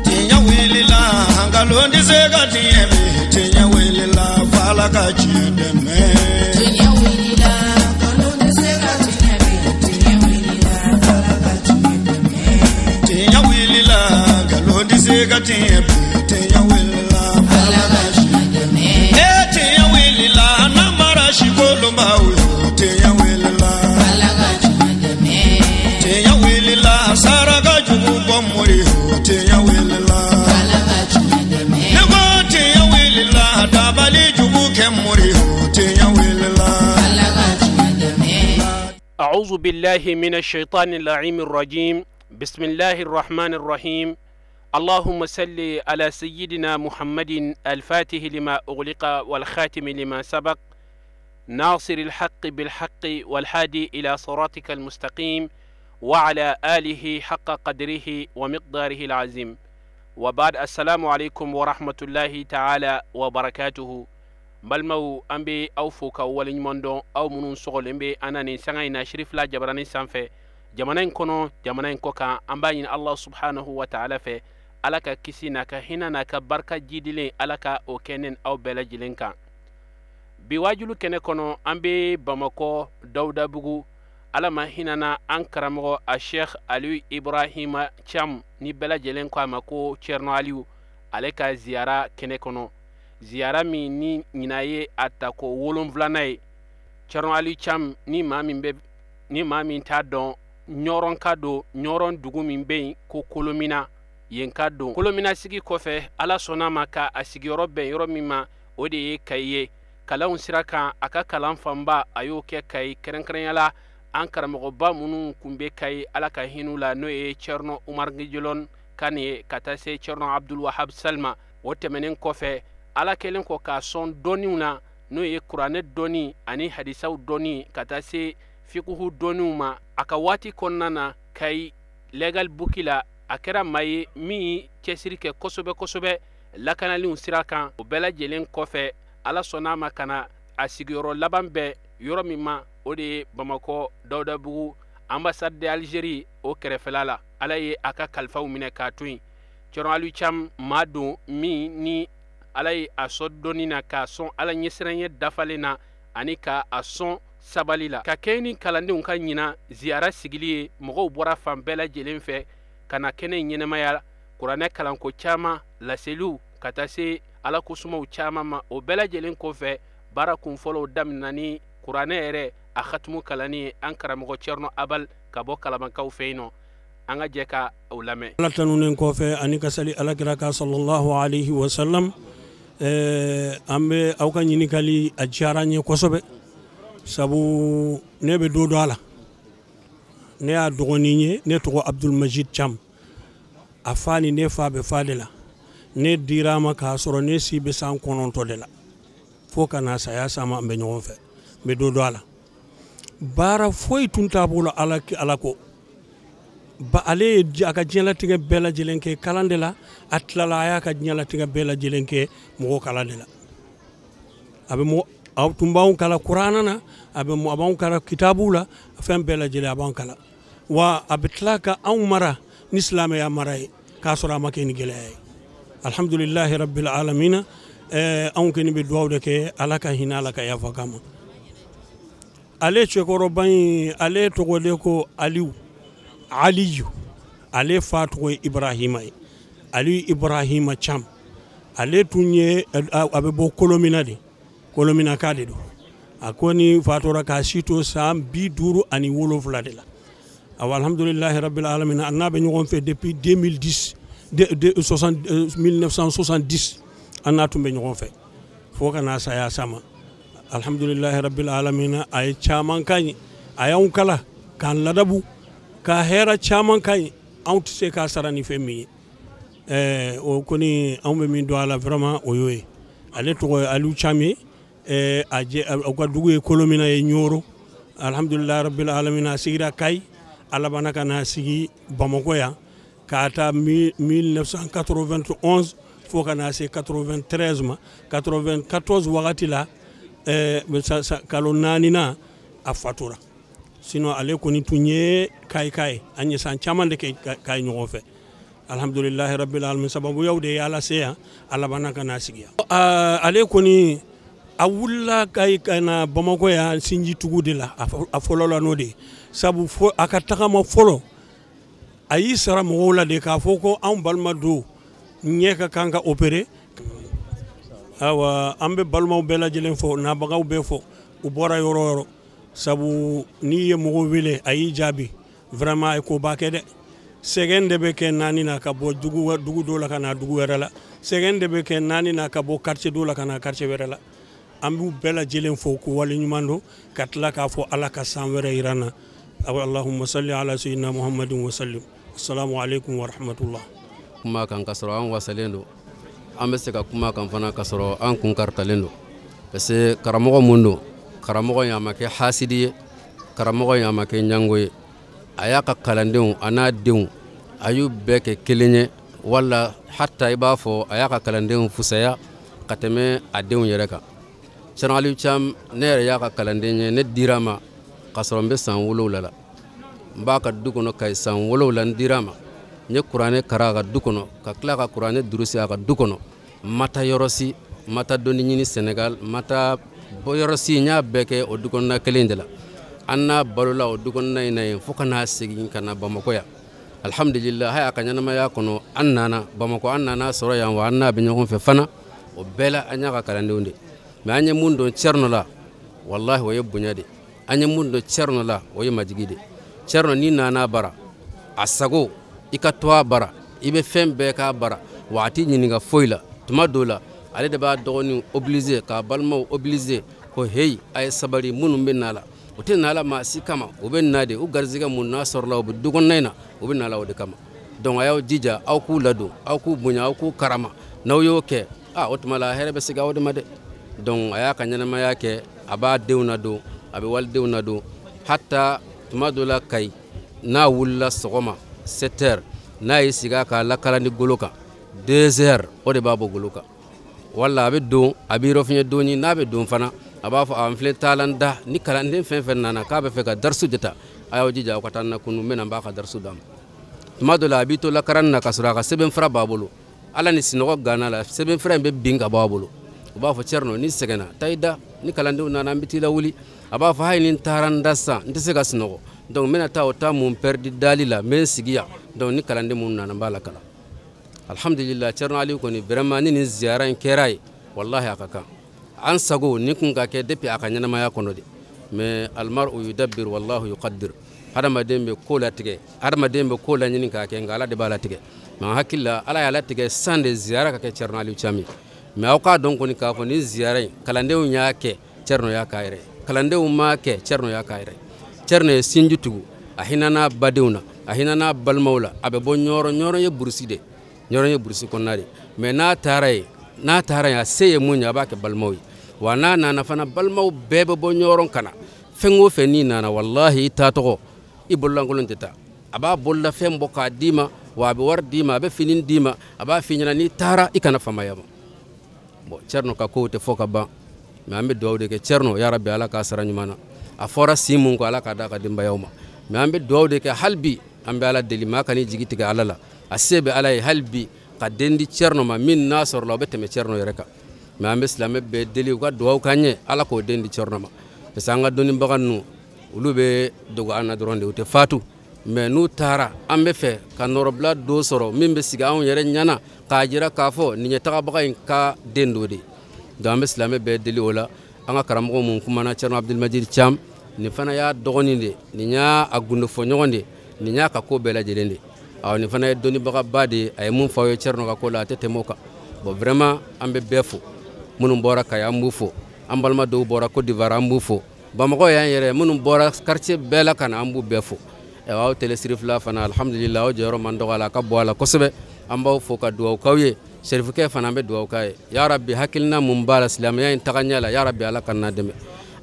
Tiɲɛ wulila nkalon tɛ se ka tiɲɛ bi tiɲɛ wulila f'Ala ka tiɲɛ dɛmɛ. Tiɲɛ wulila nkalon tɛ se ka tiɲɛ bi tiɲɛ wulila f'Ala ka tiɲɛ dɛmɛ. Tiɲɛ wulila nkalon tɛ se ka tiɲɛ bi tiɲɛ wulila f'Ala ka tiɲɛ dɛmɛ. Ee tiɲɛ wulila namara sikolonbaw yo tiɲɛ wulila f'Ala ka tiɲɛ dɛmɛ. Tiɲɛ wulila saraka jugu bɔ mori yo tiɲɛ wulila f'Ala ka tiɲɛ dɛmɛ. Ne ko tiɲɛ wulila dabali jugu kɛ mori yo tiɲɛ wulila f'Ala ka tiɲɛ dɛmɛ. أعوذ بالله من الشيطان اللعين الرجيم. بسم الله الرحمن الرحيم. اللهم صل على سيدنا محمد الفاتح لما أغلق والخاتم لما سبق ناصر الحق بالحق والهادي إلى صراطك المستقيم وعلى آله حق قدره ومقداره العظيم. وبعد، السلام عليكم ورحمة الله تعالى وبركاته. Balimaw, an bɛ aw fo ka waleɲuman dɔn, aw minnu sɔgɔlen bɛ an na nin sanga in na Sirifila jabaranin sanfɛ, jamana in kɔnɔ, jamana in kɔ kan. An b'a ɲini Allah subhanahu wa ta'ala fɛ, Ala ka kisi n'a ka hinɛ n'a ka barika jidilen, Ala ka o kɛ ne aw bɛɛ lajɛlen kan. Bi waajulu kɛnɛ kɔnɔ, an bɛ Bamakɔ Dawudabugu. Ala ma hinɛna an karamɔgɔ a Sheikh Aliyu Ibrahima Cham, ni bɛɛ lajɛlen ko a ma ko Cɛrino Aliyu, ale ka ziyara kɛnɛ kɔnɔ, ziyara min ni ɲinan ye a tako 7nan ye. Cɛrino Aliyu Cham, ni maa min bɛ ni maa min t'a dɔn, Ɲɔrɔn ka don, Ɲɔrɔn dugu min bɛ yen ko Kolomina, yen ka don. Kolomina sigi kɔfɛ, Ala sɔnna ma ka a sigiyɔrɔ bɛn yɔrɔ min ma, o de ye Kayi ye. Kalanw sira kan, a ka kalan fanba a y'o kɛ Kayi, kɛrɛnkɛrɛnya la an karamɔgɔba minnu kun bɛ Kayi, Ala ka hin'u la, n'o ye Cɛrino Umar Gijolɔn Kane ye ka taa se Cɛrino Abdul Wahab Salma. O tɛmɛnen kɔfɛ, Ala kɛlen kɔ k'a sɔn dɔnniw na, n'o ye kuranɛ dɔnni ani hadisaw dɔnni ka taa se fikuhu dɔnniw ma, a ka waati kɔnɔna na Kayi Legal Buki la, a kɛra maa ye min ye cɛsiri kɛ kosɛbɛ kosɛbɛ lakanaliw sira kan. O bɛɛ lajɛlen kɔfɛ, Ala sɔnna a ma ka na a sigiyɔrɔ laban bɛn yɔrɔ min ma, o de ye Bamakɔ Dawudabugu ambassade d'Algérie o kɛrɛfɛla la. Ala ye a ka kalifaw minɛ k'a to yen. Cɛrino Aliyu Cham, maa don min ni Ala ye a sɔn dɔnni na, k'a sɔn Ala ɲɛsiranɲɛ dafalen na, ani ka a sɔn sabali la. Ka kɛɲɛ ni kalandenw ka ɲina ziyara sigili ye, mɔgɔw bɔra fan bɛɛ lajɛlen fɛ ka na kɛnɛ in ɲɛnɛmaya, kuranɛ kalanko caman, laseliw, ka taa se Ala kosumaw caman ma. O bɛɛ lajɛlen kɔfɛ, baara kunfɔlɔw daminɛna ni kuranɛ yɛrɛ a khatumu kalanni ye, an karamɔgɔ Cɛrino Abal ka bɔ Kalabankaw fɛ yen nɔ. An ka jɛ ka o lamɛn. Ala tanunen kɔfɛ ani ka sali Alakira kan sallallahu alaihi wa sallam, an bɛ aw ka ɲininkali, a diyara n ye kosɛbɛ, sabu ne bɛ don dɔ a la. Ne y'a dɔgɔnin ye, ne tɔgɔ Abdul Majid Cham. A fa ni ne fa bɛ fa de la. Ne dira a ma k'a sɔrɔ ne si bɛ san 9 de la, fo ka na saya sama an bɛ ɲɔgɔn fɛ. N bɛ don dɔ a la. Baara foyi tun t'a bolo Ala ko. Ba ale ye a ka diɲɛlatigɛ bɛɛ lajɛlen kɛ kalan de la. A tilala, a y'a ka diɲɛlatigɛ bɛɛ lajɛlen kɛ mɔgɔ kalan de la. A bɛ mɔgɔ, a tun b'anw kalan kuranɛ na, a bɛ a b'anw kalan kitabu la, fɛn bɛɛ lajɛlen a b'anw kalan. Wa a bɛ tila ka anw mara ni silamɛya mara ye, k'a sɔrɔ a ma kɛ ni gɛlɛya ye. Alhamdulilahi rabbil alamina. Anw kɔni bɛ dugawu de kɛ, Ala ka hinɛ, Ala ka yafa k'a ma. Ale cɛkɔrɔba in, ale tɔgɔ de ko Aliyu Aliyu. Ale fa tɔgɔ ye Ibrahima ye, Aliyu Ibrahima Cham. Ale tun ye, a bɛ bɔ Kolomina de, Kolominaka de don. A kɔni fatura k'a si to san 57 de la. Awa, alhamdulilahi rabbil alamina, an n'a bɛ ɲɔgɔn fɛ depuis 2010 de, 60, 1970, an n'a tun bɛ ɲɔgɔn fɛ fo ka n'a saya sama. Alhamdulilahi rabbil alamina, a ye caman ka ɲi, a y'anw kala k'an ladabu ka hɛrɛ caman ka ɲi, anw tɛ se k'a sara ni fɛn min ye. O kɔni, anw bɛ min dɔn a la vraiment, o y'o ye. Ale tɔgɔ ye Aliyu Cham ye. A jɛ aw ka dugu ye Kolomina ye, Ɲoro. Alhamdulilahi rabbil alamina, a sigira Kayi, a labanna ka na sigi Bamakɔ yan k'a ta 1991 fo ka na se 93 ma. 94 wagati la, kalo naaninan, a fatura. Sinon ale kɔni tun ye Kayi ka ye, an ye san caman de kɛ Kayi ɲɔgɔn fɛ. Alhamdulilahi rabbil alamin, sababuyaw de ye Ala se yan, a labanna ka n'a sigi yan. Ale kɔni a wulila Kayi ka na Bamakɔ yan sinji tugu de la, a fɔlɔ la n'o de ye. Sabu a ka tagama fɔlɔ a y'i sara mɔgɔw la de k'a fɔ ko anw balima don ɲɛ ka kan ka opérer. Awa an bɛ balimaw bɛɛ lajɛlen fɔ, nabagaw bɛɛ fɔ, u bɔra yɔrɔ o yɔrɔ. Sabu n'i ye mɔgɔw wele a y'i jaabi, vraiment a ye koba kɛ dɛ. Sɛgɛn de bɛ kɛ naani na ka bɔ dugu dɔ la ka na dugu wɛrɛ la, sɛgɛn de bɛ kɛ naani na ka bɔ quartier dɔ la ka na quartier wɛrɛ la. An b'u bɛɛ lajɛlen fo k'u waleɲuman dɔn, ka tila k'a fɔ Ala ka san wɛrɛ yira an na. Allahumma salli ala sayyidina Muhammadin wa sallim. Assalamu alaikum wa rahmatullah. Kuma kan ka sɔrɔ an wasalen don, an bɛ se ka kuma kan fana ka sɔrɔ an kun karitalen don, parce que karamɔgɔ mun don, karamɔgɔ in a ma kɛ hasidi ye, karamɔgɔ in a ma kɛ ɲango ye. A y'a ka kalandenw a n'a denw a y'u bɛɛ kɛ kelen ye, wala hata i b'a fɔ a y'a ka kalandenw fusaya ka tɛmɛ a denw yɛrɛ kan. Thierno Aliou Thiam ne yɛrɛ y'a ka kalanden ye, ne dira ma k'a sɔrɔ n bɛ san 7 la. N b'a ka du kɔnɔ Kayi san 7 n dira ma. N ye kuranɛ karan a ka du kɔnɔ, ka tila ka kuranɛ durusi a ka du kɔnɔ. N ma taa yɔrɔ si, n ma taa dɔnni ɲini Senegal, n ma taa bɔ yɔrɔ si, n y'a bɛɛ kɛ o du kɔnɔna kelen de la. An n'a balola o du kɔnɔna in na yen fo ka n'a segin ka na Bamakɔ yan. Alhamdulillah, hali a ka ɲɛnamaya kɔnɔ an nana Bamakɔ, an nana sɔrɔ yan, wa an n'a bɛ ɲɔgɔn fɛ fana. O bɛɛ la an y'a ka kalandenw de. Mais an ye mun dɔn Thierno la, wallahi o ye bonya de. An ye mun dɔn Thierno la, o ye majigi de. Thierno n'i nana bara, a sago i ka to a bara, i bɛ fɛn bɛɛ k'a bara, wa a t'i ɲininka foyi la. Tuma dɔw la ale de b'a dɔgɔninw obligé k'a balimaw obligé ko heyi a ye sabali, minnu bɛ na la o tɛ na la maa si kama, u bɛ na de u garisɛgɛ mun n'a sɔrɔla u bɛ du kɔnɔna in na, u bɛ na la o de kama. Donc a y'aw jija, aw k'u ladon, aw k'u bonya, aw k'u karama. N'aw y'o kɛ, o tuma la hɛrɛ bɛ segin aw de ma dɛ. Donc a y'a ka ɲɛnamaya kɛ, a b'a denw ladon, a bɛ walidenw ladon. Hata tuma dɔ la Kayi n'a wulila sɔgɔma 7 heures, n'a y'i sigi a ka lakalandi golo kan 2 heures, o de b'a bɔ golo kan. Wala a bɛ don, a bɛ yɔrɔfiɲɛ dɔɔni, n'a bɛ don fana a b'a fɔ an filɛ taalan da, ni kalanden fɛn fɛn nana k'a bɛ fɛ ka darisu de ta, a y'aw jija aw ka taa n nakunu, n bɛ na n b'a ka darisu d'a ma. Tuma dɔ la a b'i to lakaranni na ka sɔrɔ a ka sɛbɛnfura b'a bolo, Ala ni sinɔgɔ ganna la, sɛbɛnfura in bɛ bin ka bɔ a bolo. U b'a fɔ Thierno n'i sɛgɛnna taa i da, ni kalandenw nana an bɛ t'i lawuli. A b'a fɔ hali ni n taara n da sisan n tɛ se ka sunɔgɔ, donc n bɛna taa o taa mun pɛridi dali la, n bɛ n sigi yan, donc ni kalanden minnu nana n b'a lakalan. Alhamdulillah, Thierno Aliou kɔni vraiment ni nin ziyara in kɛra ye, wallahi a ka kan. An sago ni kun ka kɛ depuis a ka ɲɛnamaya kɔnɔ de. Mais almaru yudabbir wallahu yuqaddir, hadamaden bɛ ko latigɛ, hadamaden bɛ ko laɲini k'a kɛ, nka Ala de b'a latigɛ. Mais an hakili la Ala y'a latigɛ san de ziyara ka kɛ Thierno Aliou Thiam ye. Mais aw k'a dɔn kɔni k'a fɔ nin ziyara in kalandenw y'a kɛ, Thierno y'a k'a yɛrɛ ye, kalandenw m'a kɛ, Thierno y'a k'a yɛrɛ ye. Thierno ye sinji tugu, a hinɛ n'a badenw na, a hinɛ n'a balimaw la, a bɛ bɔ Ɲɔrɔ, Ɲɔrɔ ye burusi de, Ɲɔrɔ ye burusi kɔnɔna de. Mais n'a taara yen, n'a taara yen a se ye mun ye, a b'a kɛ balimaw ye. Wa n'a nana fana balimaw bɛɛ bɛ bɔ Ɲɔrɔ ka na, fɛn o fɛn n'i nana wallahi i taatɔgɔ i bololankolon tɛ taa. A b'a bololafɛn bɔ k'a d'i ma, wa a bɛ wari d'i ma, a bɛ fini d'i ma, a b'a f'i ɲɛna n'i taara i kana famaya ma. Bon Thierno ka kow tɛ fɔ ka ban, mais an bɛ dugawu de kɛ Thierno, ya Rabbi Ala k'a sara ɲuman na. A fɔra si mun kɔ Ala k'a d'a ka denbayaw ma. Mais an bɛ dugawu de kɛ hali bi, an bɛ Ala deli maa kan'i jigi tigɛ Ala la. A se bɛ Ala ye hali bi ka den di Thierno ma min n'a sɔrɔla o bɛ tɛmɛ Thierno yɛrɛ kan. Mais an bɛ silamɛ bɛɛ deli u ka dugawu k'an ɲɛ Ala k'o den di Thierno ma. Parce que an ka dɔnnibaga ninnu olu bɛ dogo an na dɔrɔn de, u tɛ fatu. Mais n'u taara an bɛ fɛ ka nɔrɔbila dɔ sɔrɔ min bɛ sigi anw yɛrɛ ɲɛna k'a jira k'a fɔ nin ye tagabaga in ka den dɔ de ye. Donc an bɛ silamɛ bɛɛ deli o la. An ka karamɔgɔ mun kumana Thierno Abdul Majid Thiam, nin fana y'a dɔgɔnin de, nin y'a gundofɔɲɔgɔn de, nin y'a ka ko bɛɛ lajɛlen de. Awɔ, nin fana ye dɔnnibagaba de ye, a ye mun fɔ aw ye Thierno ka ko la a tɛ tɛmɛ o kan. Bon vraiment an bɛ bɛɛ fo, minnu bɔra Kayi an b'u fo, an balima dɔw bɔra Côte d'Ivoire an b'u fo, Bamakɔ yan yɛrɛ minnu bɔra quartier bɛɛ la ka na an b'u bɛɛ fo. Aw télé Sirifila fana alhamdulillah aw jɔyɔrɔ man dɔgɔ a la, a ka bɔ a la kosɛbɛ. An b'aw fo ka dugawu k'aw ye. Serifukɛ fana an bɛ dugawu k'a ye, ya Rabbi hakilina mun b'a la silamɛya in taga ɲɛ la, ya Rabbi Ala ka n'a dɛmɛ.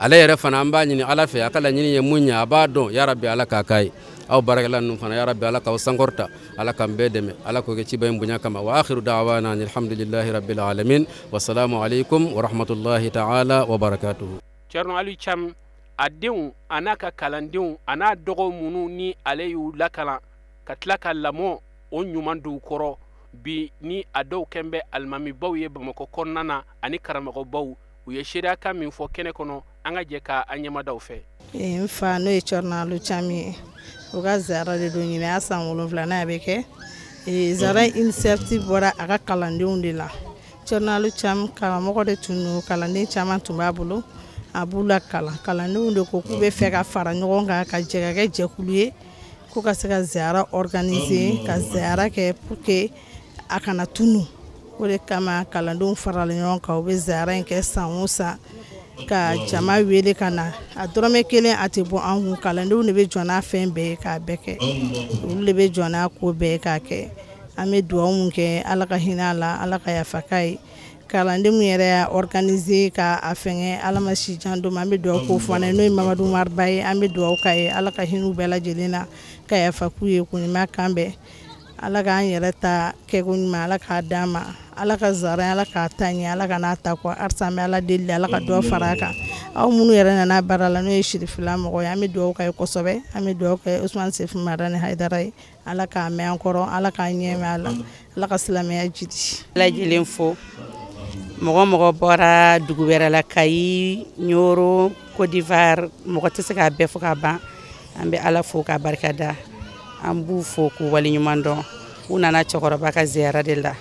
Ale yɛrɛ fana an b'a ɲini Ala fɛ, a ka laɲini ye mun ye a b'a dɔn, ya Rabbi Ala k'a k'a ye. Aw baarakɛla ninnu fana ya Rabbi Ala k'aw sankɔrɔta, Ala k'an bɛɛ dɛmɛ, Ala k'o kɛ ciba in bonya kama. Wa akhiru da'wana alhamdulillahi rabbil alamin, wassalamu alaikum wa rahmatullahi ta'ala wa barakatuhu. Thierno Aliou Thiam A denw a n'a ka kalandenw a n'a dɔgɔ minnu ni ale y'u lakalan ka tila ka lamɔ o ɲuman don u kɔrɔ bi ni a dɔw kɛn bɛ alimamibaw ye Bamakɔ kɔnɔna na ani karamɔgɔbaw u ye seereyakan min fɔ kɛnɛ kɔnɔ an ka jɛ ka an ɲɛmadaw fɛ. N fa n'o ye Cɔrina Alu Camu ye, o ka ziyara de don ɲinɛ y'a san 7nan a bɛ kɛ. Ziyara initiative bɔra a ka kalandenw de la. Cɔrina Alu Camu karamɔgɔ de tun don, kalanden caman tun b'a bolo, a b'u la kalan. Kalandenw de ko k'u bɛ fɛ ka fara ɲɔgɔn kan ka jɛ ka kɛ jɛkulu ye ko ka se ka ziyara organiser ka ziyara kɛ pour que a kana tunu. O de kama kalandenw farala ɲɔgɔn kan, u bɛ ziyara in kɛ san o san ka jama wele ka na. A dɔrɔmɛ kelen a tɛ bɔ an kun, kalandenw de bɛ jɔ n'a fɛn bɛɛ ye k'a bɛɛ kɛ, olu de bɛ jɔ n'a ko bɛɛ ye k'a kɛ. An bɛ dugawu mun kɛ Ala ka hinɛ a la, Ala ka yafa k'a ye. Kalanden min yɛrɛ y'a organiser k'a fɛngɛ, Ala ma si jan d'o ma, an bɛ dugawu k'o fana ye, n'o ye Mamadu Umaru Ba ye, an bɛ dugawu k'a ye, Ala ka hinɛ u bɛɛ lajɛlen na, ka yafa k'u ye, k'u ɲuman kan bɛn. Ala k'an yɛrɛ ta kɛko ɲuman, Ala k'a d'an ma, Ala ka zara, Ala k'a ta ɲɛ, Ala ka n'a ta kɔ. Halisa an bɛ Ala deli, Ala ka dɔ fara a kan. Aw minnu yɛrɛ nana baara la n'o ye Sirifila mɔgɔ ye, an bɛ dugawu k'a ye kosɛbɛ, an bɛ dugawu kɛ Usumani Sefu Madani Hayidara ye, Ala k'a mɛn an kɔrɔ, Ala k'a ɲɛ mɛn a la, Ala ka silamɛya jidi. Lajɛlen fo mɔgɔ mɔgɔ bɔra dugu wɛrɛ la, Kayi, Ɲoro, Côte d'Ivoire, mɔgɔ tɛ se k'a bɛɛ fɔ ka ban. An bɛ Ala fo k'a barika da, an b'u fo k'u waleɲuman dɔn. U nana cɛkɔrɔba ka ziyara de la,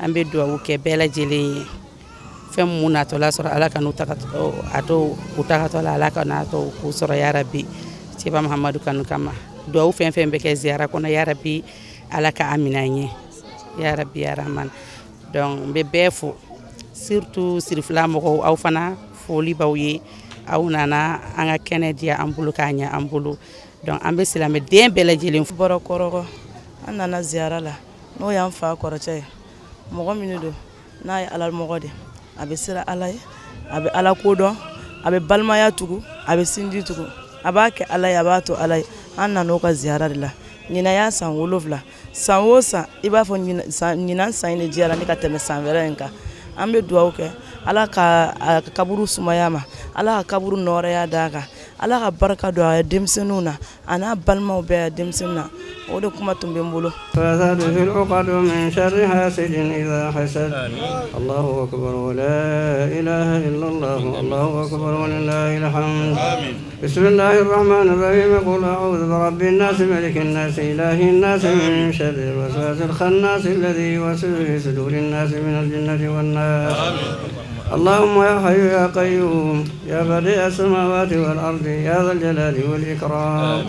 an bɛ dugawu kɛ bɛɛ lajɛlen ye. Fɛn mun natɔla sɔrɔ Ala ka n'u a to u tagatɔ la, Ala ka n'a to k'u sɔrɔ yarabi Seba Mahamadu kanu kama. Dugawu fɛn fɛn bɛ kɛ ziyara kɔnɔ yarabi, Ala ka a minɛ an ye yarabi ya Rahman. Donc n bɛ bɛɛ fo, surtout Sirifila mɔgɔw, aw fana foli b'aw ye, aw nana an ka kɛnɛ diya an bolo k'a ɲɛ an bolo. Donc an bɛ silamɛden bɛɛ lajɛlen fo. Bɔra Kɔrɔgɔ, an nana ziyara la, n'o y'an fa kɔrɔcɛ ye. Mɔgɔ min don n'a ye Ala mɔgɔ de, a bɛ siran Ala ye, a bɛ Ala ko dɔn, a bɛ balimaya tugu, a bɛ sinji tugu, a b'a kɛ Ala ye, a b'a to Ala ye. An nana o ka ziyara de la. Ɲinan y'a san 7, san o san i b'a fɔ ɲinan san in de diyara ne ka tɛmɛ san wɛrɛ in kan. An bɛ dugawu kɛ Ala ka a kaburu sumaya ma, Ala ka kaburu nɔrɔya d'a kan, Ala ka barika don a denmisɛnninw na, a n'a balimaw bɛɛ denmisɛnninw na. O de kuma tun bɛ n bolo. Allahu akbar wa la ilaha illallah Allahu akbar wa lillahil hamd. Bismillahir rahmanir rahim. Qul a'udhu bi rabbin nas, malikin nas, ilahin nas, min sharril waswasil khannas alladhi yuwaswisu fi sudurin nas minal jinnati wan nas. اللهم يا حي يا قيوم يا بديع السماوات والأرض يا ذا الجلال والإكرام،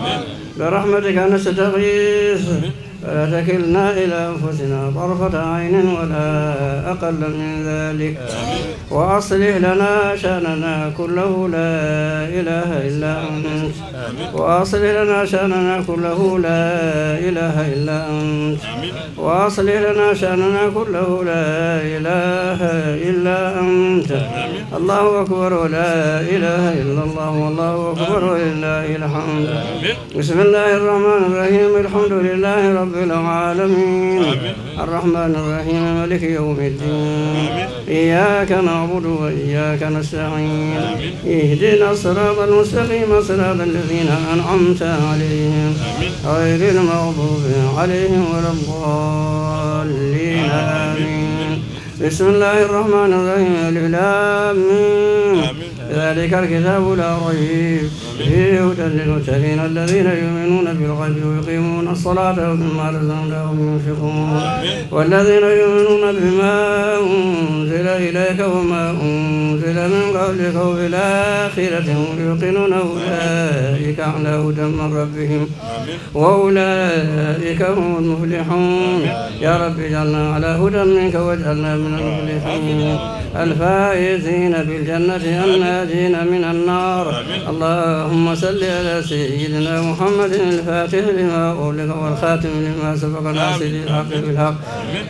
برحمتك نستغيث، فلا تكلنا إلى أنفسنا طرفة عين ولا أقل من ذلك، وأصلح لنا شأننا كله لا إله إلا أنت، وأصلح لنا شأننا كله لا إله إلا أنت، وأصلح لنا شأننا كله لا إله إلا أنت. الله أكبر ولا إله إلا الله والله أكبر ولله الحمد. بسم الله الرحمن الرحيم. الحمد لله رب العالمين الرحمن الرحيم مالك يوم الدين إياك نعبد وإياك نستعين اهدنا الصراط المستقيم صراط الذين أنعمت عليهم غير المغضوب عليهم ولا الضالين. آمين. بسم الله الرحمن الرحيم. ألف لام ميم ذلك الكتاب لا ريب فيه هدى للمتقين الذين يؤمنون بالغيب ويقيمون الصلاة ومما رزقناهم ينفقون والذين يؤمنون بما أنزل إليك وما أنزل من قبلك وبالآخرة هم يوقنون أولئك على هدى من ربهم وأولئك هم المفلحون. يا رب اجعلنا على هدى منك واجعلنا من المفلحين الفائزين بالجنة الناجين من النار. اللهم صل على سيدنا محمد الفاتح لما أغلق والخاتم لما سبق ناصر الحق بالحق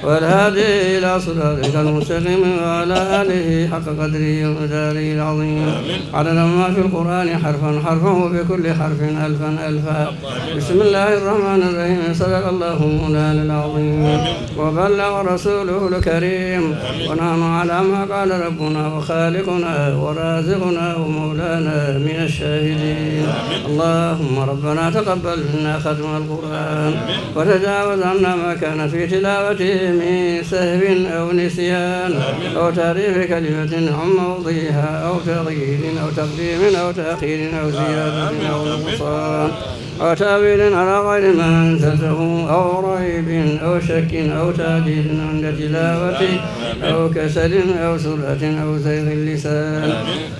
والهادي إلى صراطك المستقيم وعلى آله حق قدره ومقداره العظيم. عدد ما في القرآن حرفا حرفا وبكل حرف ألفا ألفا. بسم الله الرحمن الرحيم. صدق الله مولانا العظيم وبلغ رسوله الكريم ونحن على ما قال ربنا وخالقنا ورازقنا ومولانا من الشاهدين. اللهم ربنا تقبل منا ختم القرآن وتجاوز عنا ما كان في تلاوته من سهو أو نسيان أو تعريف كلمة عن موضعها أو تغيير أو تقديم أو تأخير أو زيادة أو نقصان أو تأويل على غير ما أنزلته أو ريب أو شك أو تعديل عند تلاوته أو كسل أو سرعة أو زيغ اللسان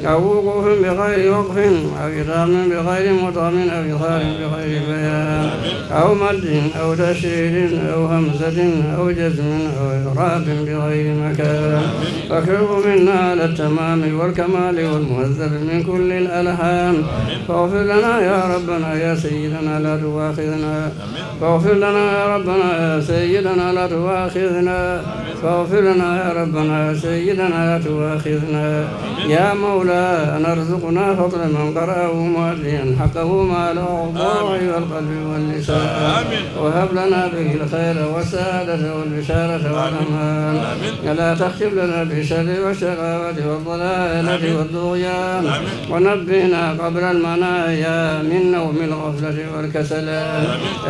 أو وقوف بغير وقف أو إطعام بغير مطعم أو إظهار بغير بيان أو مد أو تشرير أو همزة أو جزم أو إعراب بغير مكان. فاكرم منا على التمام والكمال والمهذب من كل الألحان. فاغفر لنا يا ربنا يا سيدنا لا تؤاخذنا. فاغفر لنا يا ربنا يا سيدنا لا تؤاخذنا. فاغفر لنا يا ربنا يا سيدنا لا تؤاخذنا. يا مولانا ارزقنا فضل من قرأه مؤديا حقه مع الأعضاء والقلب واللسان. وهب لنا به الخير والسعادة والبشارة والأمان. لا تختم لنا بالشر والشقاوة والضلالة والطغيان. ونبهنا قبل المنايا من نوم الغفلة والكسلان.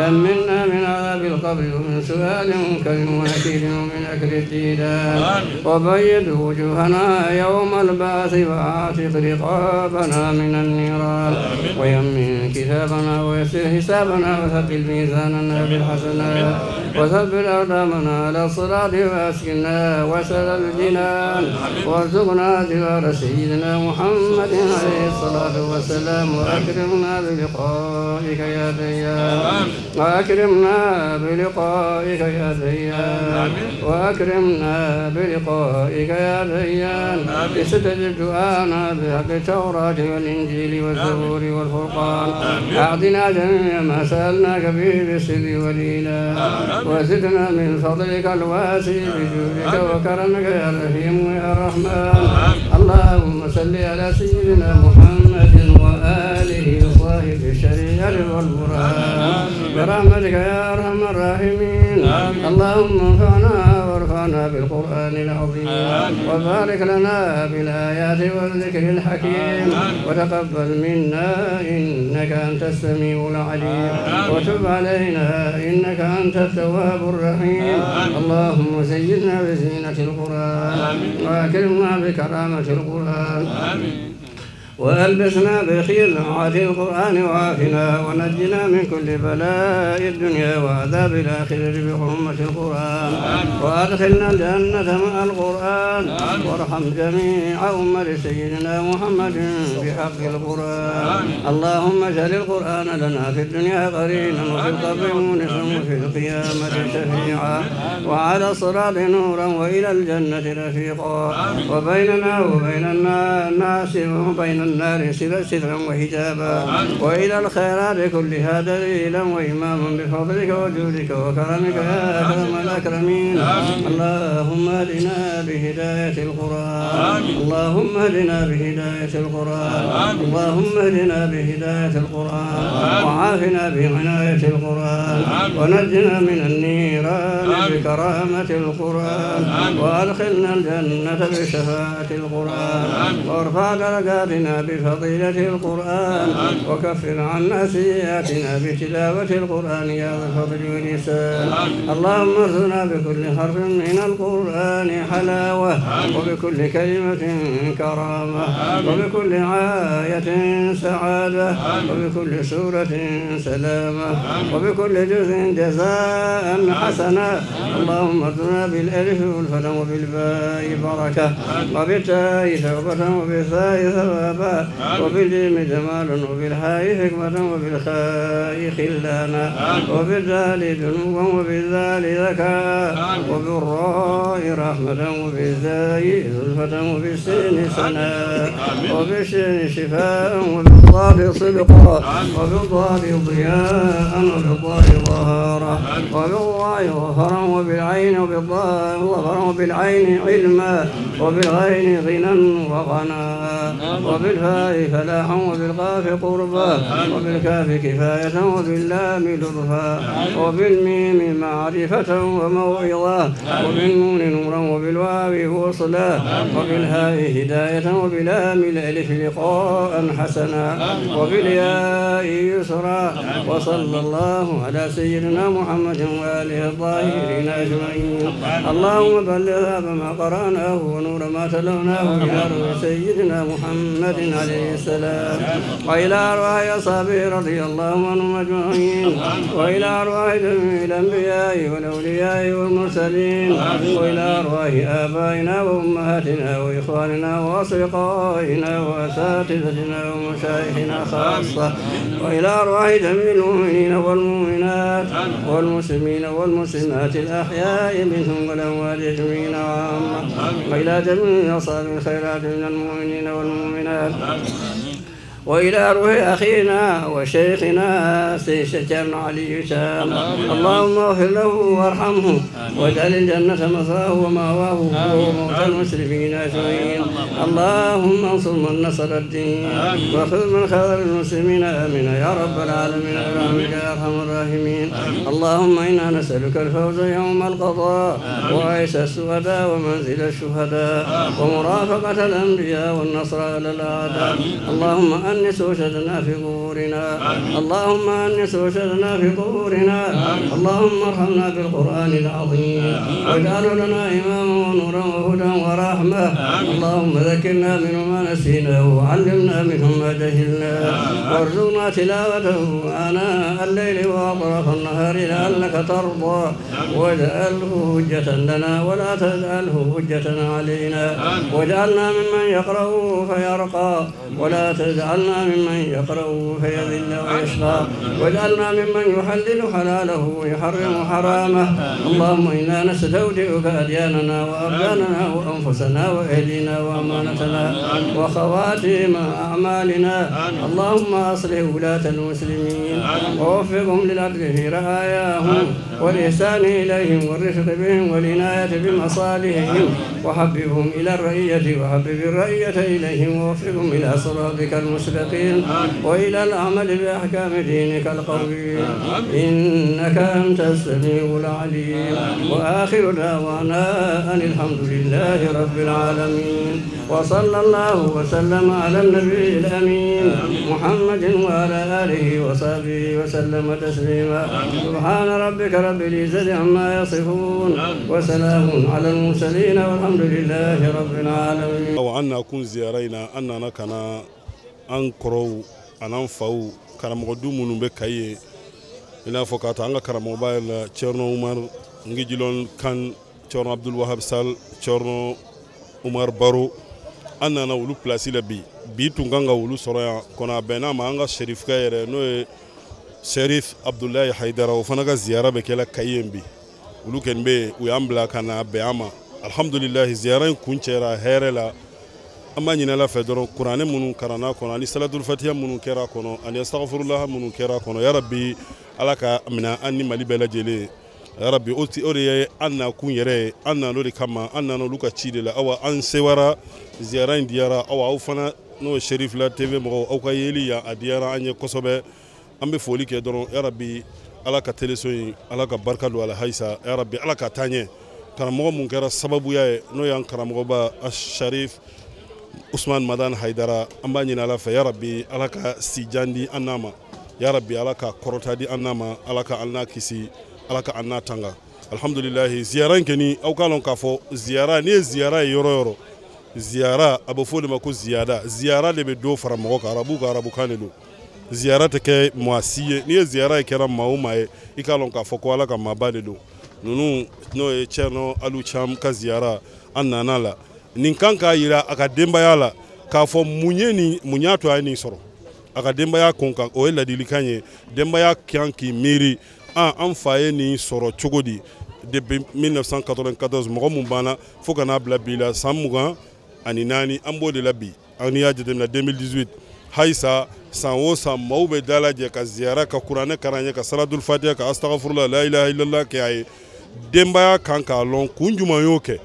أمنا من عذاب القبر ومن سؤال منكر ونكير ومن أكل الديدان. وبيض وجوهنا يوم البعث وأعتق رقابنا من النيران. ويمن كتابنا ويسر حسابنا وثقل ميزاننا بالحسنات وثبت أقدامنا على الصراط وأسكننا وسل الجنان. وارزقنا جوار سيدنا محمد عليه الصلاة والسلام وأكرمنا بلقائك يا ديان. وأكرمنا بلقائك يا ديان. وأكرمنا بلقائك يا ديان. استجب دعانا بحق التوراة والإنجيل والزبور والفرقان. أعطنا جميع ما سألناك به بالسر والإيلان. وزدنا من فضلك الواسع بجودك وكرمك يا رحيم يا رحمن. اللهم صل على سيدنا محمد وآله صاحب الشريعة والبرهان برحمتك يا أرحم الراحمين. اللهم انفعنا وارفعنا بالقرآن العظيم وبارك لنا بالآيات والذكر الحكيم. وتقبل منا إنك أنت السميع العليم. وتب علينا إنك أنت التواب الرحيم. اللهم زينا بزينة القرآن وأكرمنا بكرامة القرآن وألبسنا بخلعة القرآن وعافنا ونجنا من كل بلاء الدنيا وعذاب الآخرة بحرمة القرآن. وأدخلنا الجنة مع القرآن. وارحم جميع أمة سيدنا محمد بحق القرآن. اللهم اجعل القرآن لنا في الدنيا قرينا وفي القبر مونسا وفي القيامة شفيعا وعلى الصراط نورا وإلى الجنة رفيقا. وبيننا وبين الناس وبين النار سترا وحجابا وإلى الخيرات كلها دليلا وإماما بفضلك وجودك وكرمك يا أكرم الأكرمين. اللهم اهدنا بهداية القرآن. اللهم اهدنا بهداية القرآن. اللهم اهدنا بهداية القرآن. وعافنا بعناية القرآن. ونجنا من النيران بكرامة القرآن. وأدخلنا الجنة بشفاعة القرآن. وارفع درجاتنا بفضيلة القرآن. وكفر عنا سيئاتنا بتلاوة القرآن يا ذا الفضل والإحسان. اللهم ارزقنا بكل حرف من القرآن حلاوة وبكل كلمة كرامة وبكل آية سعادة وبكل سورة سلامة وبكل جزء جزاء حسنا. اللهم ارزقنا بالألف والفتح وبالباء بركة وبالتاء توبة وبالثاء ثوابا وبالجيم جمالا وبالحاء حكمة وبالخاء خلانا وبالدال دنوا وبالذال ذكاء وبالراء رحمة وبالزاي زلفة وبالسين سناء وبالشين شفاء وبالصاد صدقا وبالضاد وبالضاد ضياء وبالضاء ظهارا وبالضاء ظفرا وبالعين وبالضاء ظفرا وبالعين علما وبالغين غنى وغنى وبالفاء فلاحا وبالقاف قربا وبالكاف كفاية وباللام لطفا وبالميم معرفة وموعظة وبالنون نورا وبالواو وصلا وبالهاء هداية وبلام الألف لقاء حسنا وبالياء يسرا. وصلى الله على سيدنا محمد وآله الطاهرين أجمعين. اللهم بلغ ما قرأناه ونور ما تلوناه إلى روح سيدنا محمد عليه السلام وإلى أرواح أصحابه رضي الله عنهم أجمعين وإلى أرواح جميع الأنبياء والأولياء والمرسلين وإلى أرواح آبائنا وأمهاتنا وإخواننا وأصدقائنا وأساتذتنا ومشايخنا خاصة وإلى أرواح جميع المؤمنين والمؤمنات والمسلمين والمسلمات الأحياء منهم والأموات أجمعين عامة وإلى جميع أصحاب الخيرات من المؤمنين والمؤمنات وإلى روح أخينا وشيخنا سيدنا علي شام. اللهم اغفر له وارحمه واجعل الجنة مثواه ومأواه وموتى المسلمين أجمعين. اللهم انصر من نصر الدين وخذ من خذل المسلمين، آمين يا رب العالمين برحمتك يا أرحم الراحمين. اللهم إنا نسألك الفوز يوم القضاء وعيش السعداء ومنزل الشهداء ومرافقة الأنبياء والنصر على الأعداء. اللهم أنس وشدنا في قبورنا، اللهم أنس وشدنا في قبورنا. اللهم ارحمنا بالقرآن العظيم واجعله لنا إماما ونورا وهدى ورحمة. اللهم ذكرنا منه ما نسينا وعلمنا منه ما جهلنا وارزقنا تلاوته آناء الليل وأطراف النهار لعلك ترضى. واجعله حجة لنا ولا تجعله حجة علينا. واجعلنا ممن يقرأه فيرقى ولا تجعلنا ممن يقرأه فيذل ويشقى. واجعلنا ممن يحلل حلاله ويحرم حرامه. اللهم إنا نستودعك أدياننا وأبداننا وأنفسنا وأهلنا وأمانتنا وخواتيم أعمالنا. اللهم أصلح ولاة المسلمين ووفقهم للعدل في رعاياهم والإحسان إليهم والرفق بهم والعناية بمصالحهم، وحببهم إلى الرعية وحبب الرعية إليهم، ووفقهم إلى صراطك المستقيم وإلى العمل بأحكام دينك القويم، إنك أنت السميع العليم. وآخر دعوانا أن الحمد لله رب العالمين، وصلى الله وسلم على النبي الأمين محمد وعلى آله وصحبه وسلم تسليما. سبحان ربك رب العزة عما يصفون وسلام على المرسلين والحمد لله رب العالمين. أو أن أكون زيارينا أننا كان an kɔrɔw an'an faw karamɔgɔ du minnu bɛ Kayi ye, i n'a fɔ ka taa an ka karamɔgɔba yɛrɛ la Thierno Oumar Ngijilon Kan, Thierno Abdoul Wahab Sall, Thierno Oumar Baro, an nana olu place la bi. Bi tun kan ka olu sɔrɔ yan kɔnɔ, a bɛnna ma an ka serifukɛ yɛrɛ n'o ye Serif Abdoulaye Haidara, o fana ka ziyara bɛ kɛla Kayi yen bi. Olu kɔni bɛ yen, u y'an bila ka na bɛn an ma. Alhamdulilayi, ziyara in kun cɛra hɛrɛ la. An b'a ɲini Ala fɛ dɔrɔn kuranɛ minnu karanna kɔnɔ ani salatul fatiha minnu kɛra kɔnɔ ani astaghfirullah minnu kɛra kɔnɔ, ya Rabbi Ala ka minɛ an ni Mali bɛɛ lajɛlen. Ya Rabbi, o de ye an nakun yɛrɛ ye, an nana o de kama, an nana olu ka ci de la. Awa an sewara, ziyara in diyara. Awa aw fana n'o ye Cherifla TV mɔgɔw, aw ka yeli yan a diyara an ye kosɛbɛ. An bɛ foli kɛ dɔrɔn, ya Rabbi Ala ka teleso in Ala ka barika don a la halisa, ya Rabbi Ala ka taa ɲɛ. Karamɔgɔ mun kɛra sababuya ye n'o y'an karamɔgɔba Sharif Ousmane Madani Haidara, an b'a ɲini Ala fɛ, ya Rabbi Ala ka sijan di an n'a ma, ya Rabbi Ala ka kɔrɔta di an n'a ma, Ala ka an n'a kisi, Ala ka an n'a tanga. Alhamdulilayi, ziyara in kɔni aw k'a lɔn k'a fɔ ziyara, n'i ye ziyara ye yɔrɔ yɔrɔ, ziyara a bɛ fɔ o de ma ko ziyada. Ziyara de bɛ dɔ fara mɔgɔ kan, arabu ka arabukan de don. Ziyara tɛ kɛ maa si ye, n'i ye ziyara ye kɛra maa o maa ye, i k'a lɔn k'a fɔ ko Ala ka maaba de don. Ninnu n'o ye Thierno Alou Thiam ka ziyara, an nana la. Nin kan k'a yira a ka denbaya la k'a fɔ mun ye nin, mun y'a to a ye nin sɔrɔ a ka denbaya kun kan. O ye ladilikan ye, denbaya kan k'i miiri an fa ye nin sɔrɔ cogo di depuis 1994, mɔgɔ mun banna fo ka n'a bila bi la san 24, an b'o de la bi. An n'i y'a jateminɛ 2018, Hayisa san o san maaw bɛ dalajɛ ka ziyara ka kuranɛ karan ye ka salatul fatiha ka astagfirullah la ilaha illallah kɛ a ye. Denbaya kan k'a lɔn kun jumɛn y'o kɛ,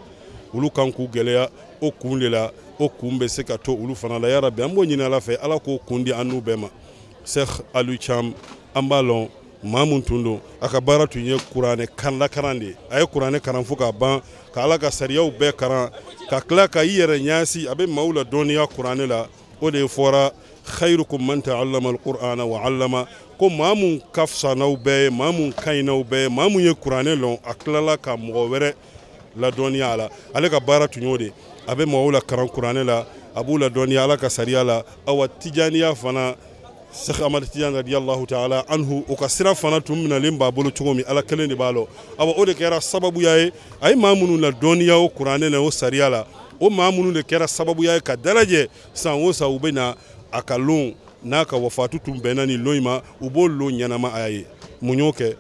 olu kan k'u gɛlɛya o kun de la, o kun bɛ se ka to olu fana la. Yarabi an b'o ɲini Ala fɛ, Ala k'o kun di an n'u bɛɛ ma. Cheikh Aliou Thiam an b'a lɔn maa mun tun don, a ka baara tun ye kuranɛ kan lakaran de ye. A ye kuranɛ karan fo k'a ban, ka Ala ka sariyaw bɛɛ karan, ka tila ka i yɛrɛ ɲɛsin a bɛ maaw la dɔnniya kuranɛ la. O de fɔra khairukum man ta'allama al-Qur'ana wa 'allama, ko maa mun ka fisa n'aw bɛɛ ye, maa mun ka ɲi n'aw bɛɛ ye, maa mun ye kuranɛ lɔn a tilala ka mɔgɔ wɛrɛ ladɔnniya a la. Ale ka baara tun y'o de, a bɛ maaw la karan kuranɛ la, a b'u ladɔnniya Ala ka sariya la. Awa tijaniya fana, Cheikh Ahmad Tidiane radiyallahu ta'ala anhu, o ka sira fana tun minɛlen b'a bolo cogo min, Ala kelen de b'a lɔn. Awa o de kɛra sababuya ye a ye maa minnu ladɔnniya o kuranɛ la, o sariya la, o maa minnu de kɛra sababuya ye ka dalajɛ san o san u bɛ na a ka lon n'a ka wafatu tun bɛnna nin lon in ma, u b'o lon ɲɛnama a ye. Mun y'o kɛ?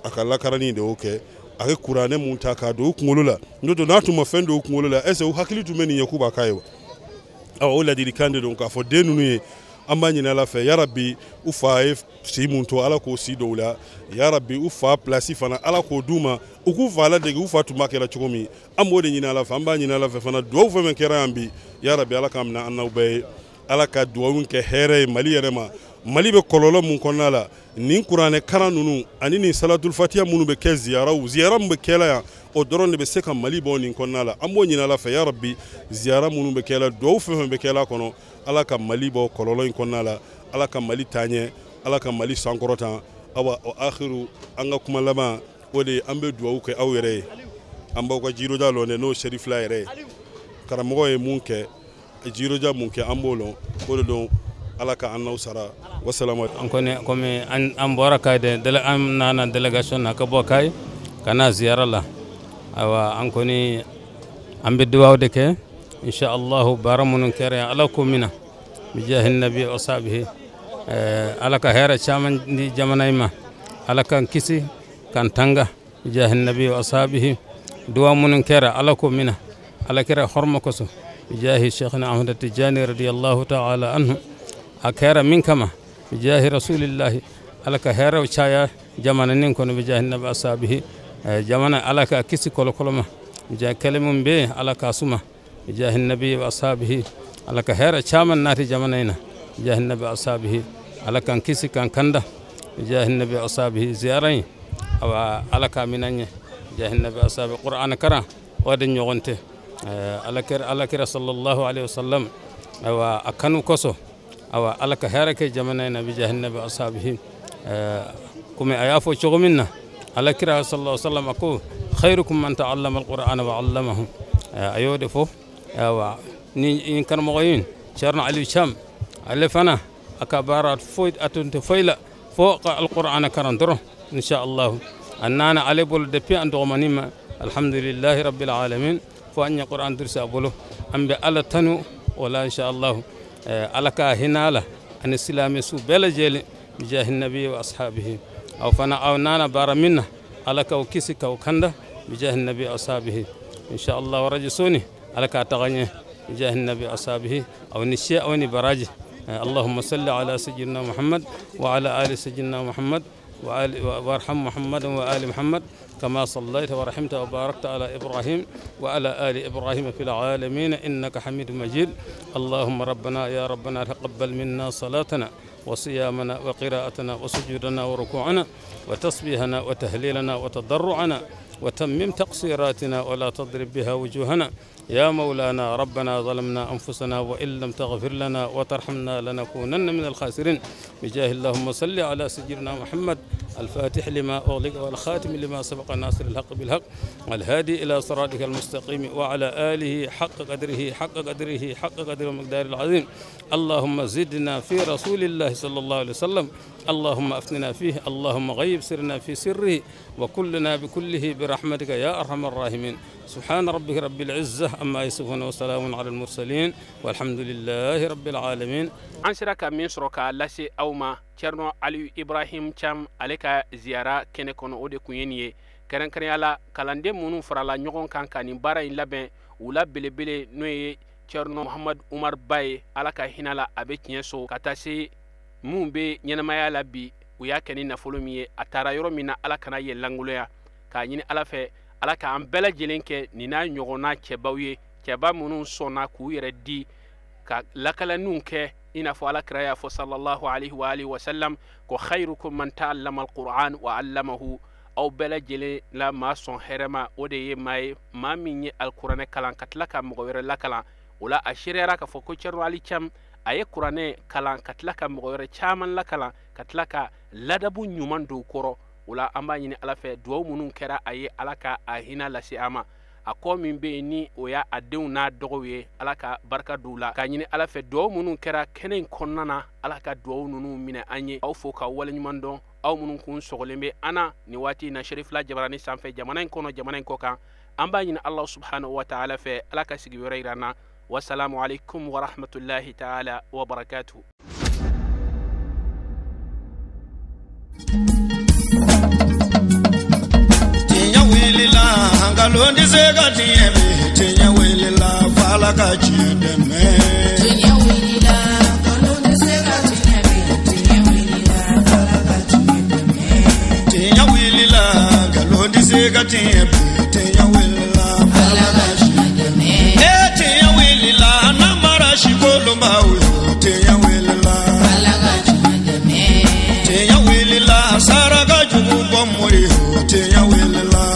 A ka lakarani de y'o kɛ. A ye kuranɛ mun ta k'a don u kunkolo la, n'o tɛ n'a tun ma fɛn don u kunkolo la, est-ce que u hakili tun bɛ nin ye k'u b'a k'a ye wa? Awa o ladilikan de don k'a fɔ den ninnu ye. An b'a ɲini Ala fɛ, yarabi u fa ye si mun to, Ala k'o si dɔw la, yarabi u fa place fana Ala k'o d'u ma, u k'u fa ladege u fa tun b'a kɛra cogo min. An b'o de ɲini Ala fɛ, an b'a ɲini Ala fɛ fana duwawu fɛn fɛn kɛra yan bi, yarabi Ala k'an minɛ an n'aw bɛɛ ye. Ala ka duwawu kɛ hɛrɛ ye Mali yɛrɛ ma. Mali bɛ kɔlɔlɔ mun kɔnɔna la, nin kuranɛ karan ninnu ani nin salatul fatiha minnu bɛ kɛ ziyaraw, ziyara min bɛ kɛla yan, o dɔrɔn de bɛ se ka Mali bɔ nin kɔnɔna la. An b'o ɲini Ala fɛ, yarabi ziyara minnu bɛ kɛla, duwawu fɛn fɛn bɛ kɛla kɔnɔ, Ala ka Mali bɔ kɔlɔlɔ in kɔnɔna la, Ala ka Mali taa ɲɛ, Ala ka Mali sankɔrɔta. Awa o akhiru an ka kuma laban o de ye, an bɛ duwawu kɛ aw yɛrɛ ye. An b'aw ka jiroja lɔn dɛ, n'o Serifila yɛrɛ ye. Karamɔgɔ ye mun kɛ, jiroja mun kɛ, an b'o lɔn, o de don. Ala ka an n'aw sara. Wasalamu. An kɔni komi an bɔra Kayi de, an nana délégation na ka bɔ Kayi ka na ziyara la. Ayiwa an kɔni an bɛ duwawu de kɛ inshallah, baara minnu kɛra yan Ala k'o minɛ bijahi nabi wa sahbihi. Ala ka hɛrɛ caman di jamana in ma, Ala k'an kisi k'an tanga bijahi nabi wa sahbihi. Duwa minnu kɛra Ala k'o minɛ, Ala kɛra hɔrɔma kosɔn bijahi Cheikhna Ahmad Tijani radiyallahu ta'ala anhu. A kɛra min kama bijahi rasulillahi, Ala ka hɛrɛw caya jamana nin kɔnɔ bijahi nabi wa sahbihi. Jamana Ala ka kisi kɔlɔkɔlɔ ma, bijahi kɛlɛ min bɛ yen Ala k'a suma bijahi nabi wa sahbihi. Ala ka hɛrɛ caman naati jamana in na bijahi nabi wa sahbihi. Ala k'an kisi k'an kanda bijahi nabi wa sahbihi. Ziyara in awa Ala k'a minɛ an ye bijahi nabi wa sahbihi. Qur'an karan o de ɲɔgɔn tɛ. Ala kira sallallahu alaihi wasallam awa a kanu kosɔn, awa Ala ka hɛrɛ kɛ jamana in na bijahi nabi wa sahbihi. Komi a y'a fɔ cogo min na, Ala kira sallallahu alaihi wasallam ko khairukum man ta'allama al-Qur'ana wa 'allamahu. A y'o de fɔ. Awa ni karamɔgɔ in Thierno Aliou Thiam, ale fana a ka baara foyi a tun tɛ foyi la fo ka al-Qur'ana karan dɔrɔn inshallah. A nana ale bolo depuis an dɔgɔmanin ma, alhamdulillahi rabbil alamin, fo an ye Qur'an dursi a bolo. An bɛ Ala tanu o la inshallah. Ala ka hinɛ a la ani silamɛ su bɛɛ lajɛlen bijahi nabi wa ashabihi. Aw fana aw nana baara min na, Ala k'aw kisi k'aw kanda bijahi nabi wa ashabihi inshallah. Rajo soni Ala k'a taga ɲɛ bijahi nabi wa ashabihi. Aw ni se aw ni baraji. اللهم صل على سيدنا محمد وعلى آل سيدنا محمد وارحم محمد وآل محمد كما صليت ورحمت وباركت على إبراهيم وعلى آل إبراهيم في العالمين إنك حميد مجيد. اللهم ربنا يا ربنا تقبل منا صلاتنا وصيامنا وقراءتنا وسجودنا وركوعنا وتسبيحنا وتهليلنا وتضرعنا وتمم تقصيراتنا ولا تضرب بها وجوهنا يا مولانا. ربنا ظلمنا أنفسنا وإن لم تغفر لنا وترحمنا لنكونن من الخاسرين بجاه اللهم صل على سيدنا محمد الفاتح لما أغلق والخاتم لما سبق ناصر الحق بالحق والهادي إلى صراطك المستقيم وعلى آله حق قدره حق قدره حق قدره ومقداره العظيم. اللهم زدنا في رسول الله صلى الله عليه وسلم، اللهم أفننا فيه، اللهم غيب سرنا في سره وكلنا بكله برحمتك يا أرحم الراحمين. سبحان ربك رب العزة أما يصفون وسلام على المرسلين والحمد لله رب العالمين. An sera ka min sɔrɔ k'a lase aw ma Thierno Aliou Ibrahim Thiam ale ka ziyara kɛnɛ kɔnɔ, o de kun ye nin ye. Kɛrɛnkɛrɛnya la kalanden minnu farala ɲɔgɔn kan ka nin baara in labɛn, u la belebele n'o ye Thierno Mohamed Oumar Ba ye, Ala ka hinɛ la, a bɛ tiɲɛ so ka taa se minnu bɛ ɲɛnamaya la bi, u y'a kɛ ni nafolo min ye, a taara yɔrɔ min na, Ala kana yen lankolonya. K'a ɲini Ala fɛ, Ala k'an bɛɛ lajɛlen kɛ nin n'a ɲɔgɔnna cɛbaw ye, cɛba minnu sɔnna k'u yɛrɛ di ka lakalaniw kɛ, i n'a fɔ Ala kira y'a fɔ sallallahu alaihi wa alihi wa sallam ko khairukum man ta'allama alquran wa 'allamahu. Aw bɛɛ lajɛlen la maa sɔn hɛrɛma, o de ye maa ye, maa min ye alikuranɛ kalan ka tila ka mɔgɔ wɛrɛ lakalan. O la a seereyara k'a fɔ ko Thierno Ali Thiam a ye kuranɛ kalan ka tila ka mɔgɔ wɛrɛ caman lakalan, ka tila ka ladabu ɲuman don kɔrɔ. O la an b'a ɲini Ala fɛ, duwawu minnu kɛra a ye, Ala ka a hinɛ lase a ma. A kɔ min bɛ yen ni o y'a denw n'a dɔgɔw ye, Ala ka barika don u la. K'a ɲini Ala fɛ, duwawu minnu kɛra kɛnɛ in kɔnɔna na, Ala ka duwawu ninnu minɛ an ye. Aw fo k'aw waleɲuman dɔn, aw minnu kun sɔgɔlen bɛ an na nin waati in na Cherifila Jabarani sanfɛ, jamana in kɔnɔ, jamana in kɔ kan. An b'a ɲini Ala subhanahu wa ta'ala fɛ, Ala ka sigi wɛrɛ yira an na. Wasalamu alaikum wa rahmatullahi ta'ala wa barakatuhu. Tiɲɛ wulila, nkalon tɛ se ka tiɲɛ bi. Tiɲɛ wulila, f'Ala ka tiɲɛ dɛmɛ. Tiɲɛ wulila, nkalon tɛ se ka tiɲɛ bi. Tiɲɛ wulila, f'Ala ka tiɲɛ dɛmɛ. Tiɲɛ wulila, nkalon tɛ se ka tiɲɛ bi. Tiɲɛ wulila, f'Ala ka tiɲɛ dɛmɛ. Ee tiɲɛ wulila, namara si kolonbaw ye. Tiɲɛ wulila, f'Ala ka tiɲɛ dɛmɛ. Tiɲɛ wulila, saraka jugu bɔ mori ye. Tiɲɛ wulila.